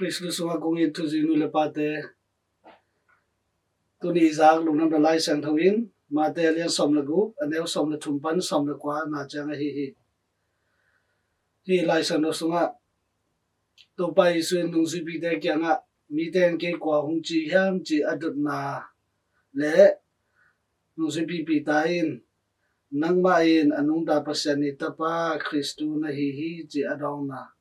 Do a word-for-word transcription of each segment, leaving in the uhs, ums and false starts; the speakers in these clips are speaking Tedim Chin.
Khrih sungah kong it thuzi nu le pate, tuni i zak lungdamna Lai Siangtho in Mate a lian sawm le guk, a neu sawm le thum pan sawm le kua na ciang ahi hi. Hih Lai Siangtho sungah Topa Jesu in nungzuipite kiangah, mite in kei kua hong ci hiam ci a dotna le nungzuipi Peter in, nangmah in a nungta Pasian i Tapa Khristu na hi hi ci a dawngna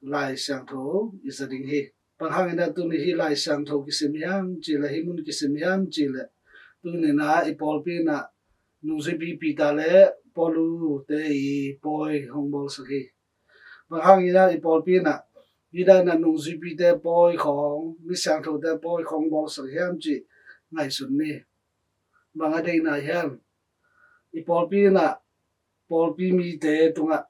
Lai Siangtho i za ding hi. Bang hangin ah tuni hih Lai Siangtho kisim hiam cih leh, hih mun kisim hiam cih leh, tuni in ah i pawlpi in ah nungzuipi Peter le Paulu te i pawi hong bawlsak hi. Bang hangin ah i pawlpi in ah hih dan a nungzuipite pawi khawng, mi siangthote pawi khawng bawlsak hiam cih ngaihsun ni. Bang a deihna hiam? I pawlpi in ah pawlpi mite tungah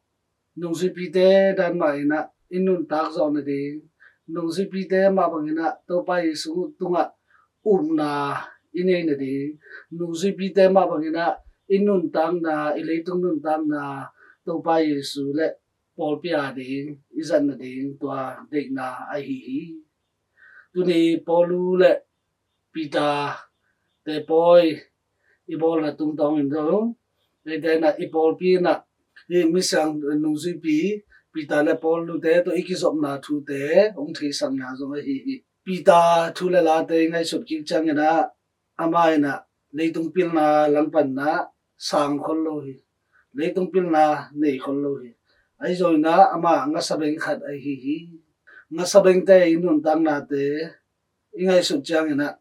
nungzuipite dan mah in ah i nuntak zawh nading, nungzuipite mah bangin ah Topa Jesu tungah upna i nei nading, nungzuipite mah bangin ah i nuntakna, i leitung nuntakna Topa Jesu le pawlpi a ding i zat nading tua deihna ahi hi. Tuni Paulu le Peter te pawi i bawlna tungtawnin zong, eite in ah i pawlpi in ah hih mi siang nungzuipi Peter le Paulu te tawh i kizopna thute hong theisakna zong ahi hi. Peter thu le late i ngaihsut kik ciangin ah amah in ah leitung pilna langpan in ah sang khol lo hi. Leitung pilna nei khol lo hi. Ahi zongin ah amah ngasa beng khat ahi hi. Ngasa bengte i nuntaknate i ngaihsut ciangin ah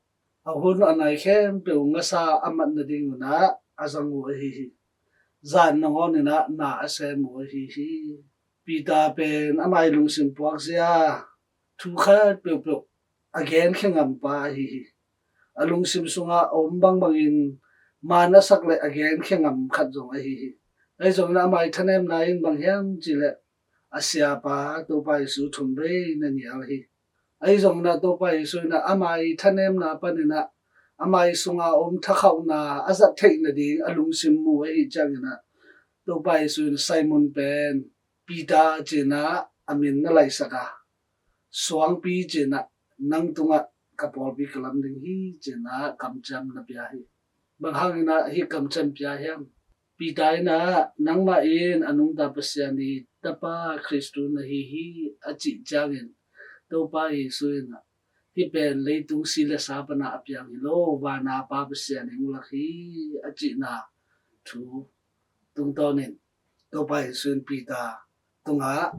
a hun a nai khempeuh ngasa a mat nadingun ah a zang uh ahi hi. Zan nangawn in ah na a sem uh ahi hi. Peter pen amah i lungsim puakzia thu khat peuhpeuh a genkhia ngampa ahi hi. A lungsim sungah a om bangbangin man a sak le a genkhia ngam khat zong ahi hi. Ahi zongin ah amah i thanemna in bang hiam cih leh a siapa Topa Jesu thum vei na nial hi. Ahi zongin ah Topa Jesu in ah amah i thanemna panin ah amah i sungah a om thakhauhna a zat theih nading a lungsim mu ahi ciangin ah Topa Jesu in Simon pen Peter ci in ah a min na laihsak a, suangpi ci in ah nang tungah ka pawlpi ka lam ding hi ci in ah kamciam na pia hi. Bang hangin ah hih kamciam pia hiam? Peter in ah nangmah in a nungta Pasian i Tapa Khristu na hi hi a cih ciangin Topa Jesu in ah hih pen leitung si le sa pan a piang hi lo, van a Pa Pasian in hong lak hi a cihna thu tungtawnin Topa Jesu in Peter tungah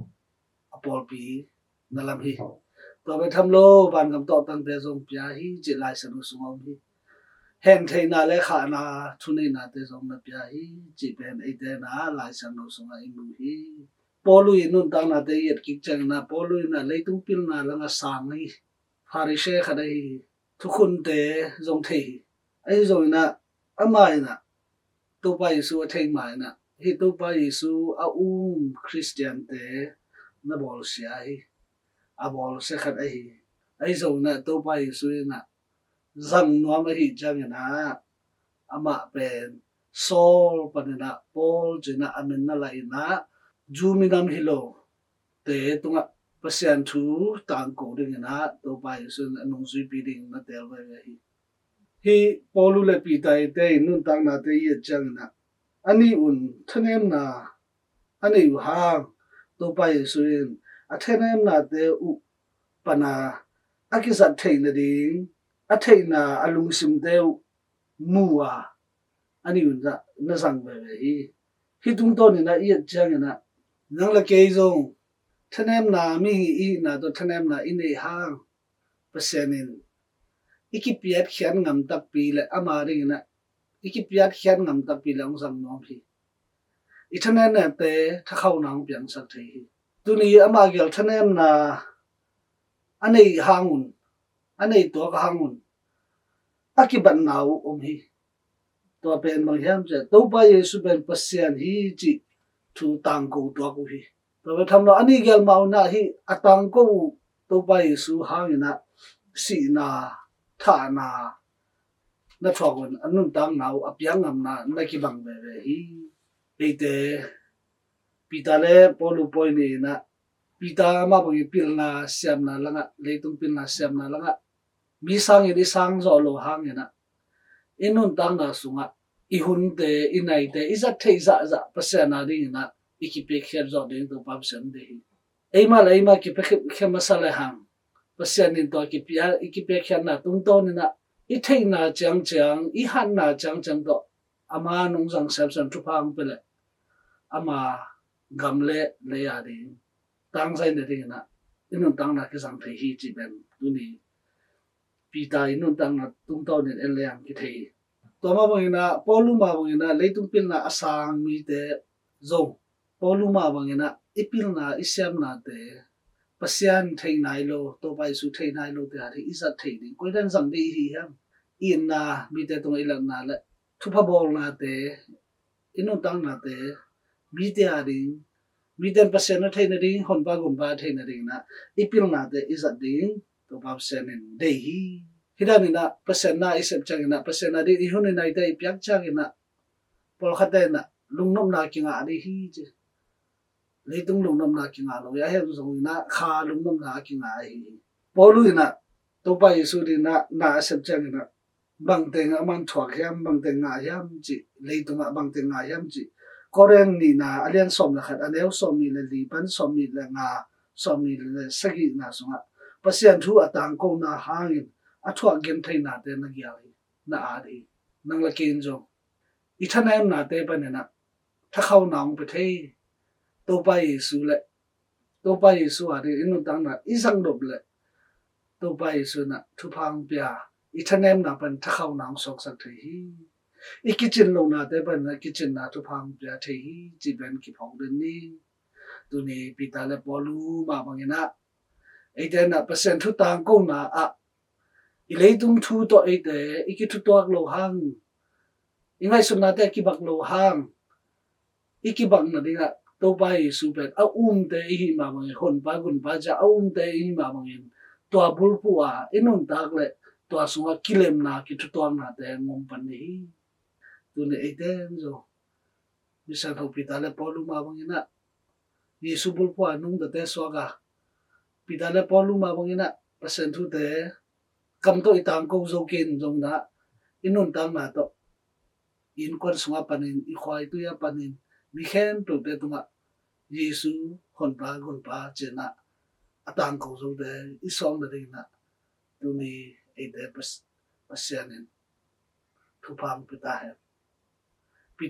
a pawlpi na lam hi. Tua bek tham lo vangam tawhtangte zong pia hi cih Lai Siangtho sungah om hi. Hen theihna le khahna thuneihnate zong na pia hi cih pen eite in ah Lai Siangtho sungah i mu hi. Paulu i nuntaknate i et kik ciangin ah Paulu in ah leitung pilna langah sang hi. Pharisee khat ahi hi. Thukhunte zong thei hi. Ahi zongin ah amah in ah Topa Jesu a thei ma in ah hih Topa Jesu a um Khristiante na bawlsia hi. A bawlsia khat ahi hi. Ahi zongin ah Topa Jesu in ah zang nuam ahi ciangin ah amah pen Saul panin ah Paul ci in ah a min na laih in ah Jew minam hi lote tungah Pasian thu tangko dingin ah Topa Jesu in a nungzuipi dingin na teel veve hi. Hih Paulu le Peter-te i nuntaknate i et ciangin ah a nih un thanemna a neih uh hang Topa Jesu in a thanemnate uh pana a kizat theih nading a theihna a lungsimte uh mu a a nih un zah na zang veve hi. Hih tungtawnin ah i et ciangin ah nang le kei zong thanemna, mihing i hihna tawh thanemna i neih hang Pasian in i kipiatkhiat ngam takpi le ama dingin ah i kipiatkhiat ngam takpi le hong zang nuam hi. I thanemnate thakhauhna hong piangsak thei hi. Tuni amah gel thanemna a neih hang un, a neih tuak hang un a kibatna uh om hi. Tua pen bang hiam cih leh Topa Jesu pen Pasian hi cih thu tangko tuak uh hi. Tua pen tham lo a nih gel mah un ah hih a tangko uh Topa Jesu hangin ah sihna, thahna na thuak un a nuntakna uh a piak ngamna na kibang veve hi. Eite Peter le Paulu pawi ni in ah Peter mah bangin pilna siamna langah, leitung pilna siamna langah, mi sangin i sang zawh loh hangin ah, i nuntakna sungah i hunte, i naite i zat theih zahzah Pasian a dingin ah i kipiakkhiat zawh ding Topa Pasian deih hi. Eimah le eimah kipiakkhiat masa le hang, Pasian in tua kipia, i kipiakkhiatna tungtawnin ah i theihna ciangciang, i hatna ciangciang tawh ama nungzang semsem thupha hong pia leh ama gam le lei a ding tangzai nadingin ah i nuntakna kizang thei hi cih pen tuni Peter i nuntakna tungtawnin en le hang kithei hi. Tua mah bangin ah, Paulu mah bangin ah leitung pilna a sang mite zong, Paulu mah bangin ah i pilna, i siamnate Pasian thei nai lo, Topa Jesu thei nai lote a ding i zat thei ding, koi dan zang ding i hi hiam? I itna, mite tungah i latna le thupha bawlnate, i nuntaknate mite a ding, mite in Pasian a theih nading, honpa gunpa a theih nadingin ah i pilnate i zat ding Topa Pasian in deih hi. Hih danin ah Pasian na i sep ciangin ah, Pasian a ding i hun i naite i piak ciangin ah, pawlkhatte in ah lungnopna kingah ding hi ci. Leitung lungnopna kingah lo hi, a hih zongin ah kha lungnopna a kingah ahi hi. Paulu in ah Topa Jesu dingin ah na a sep ciangin ah bangteng aman thuak hiam, bangteng ngah hiam cih, leitungah bangteng ngah hiam cih, Korin nihna a lian sawm le khat, a neu sawmnih le li pan sawmnih le nga, sawmnih le sagihna sungah Pasian thu a tangkona hangin a thuak gentheinate na gial hi, na at hi. Nang le kei in zong i thanemnate panin ah thakhauhna hong pia thei. Topa Jesu le, Topa Jesu a ding i nuntakna i zang nop leh Topa Jesu in ah thupha hong pia, i thanemna pan thakhauhna hong suaksak thei hi. I kicin lohnate pan ah kicinna thupha hong pia thei hi cih pen kiphawk den ni. Tuni Peter le Paulu mah bangin ah eite in ah Pasian thu tangkona ah i leitung thu tawh eite i kithutuak loh hang, i ngaihsutnate a kibak loh hang, i kibak nadingah Topa Jesu pen a umte i hih mah bangin, honpa gunpa ci-a a umte i hih mah bangin, tua bulphuh a i nuntak leh tua sungah kilemna, kithutuaknate ngom pan ding hi. Tuni eite in zong misiangtho Peter le Paulu mah bangin ah Jesu bulphuh a nungtate suak a, Peter le Paulu mah bangin ah Pasian thute kam tawh i tangko zo kei in zong in ah i nuntakna tawh, i innkuan sungah panin, i khuaitui ah panin, mi khempeuhte tungah Jesu honpa gunpa ci-in ah a tangko zote i suak nadingin ah tuni eite Pas-, Pasian in thupha hong pia ta hen.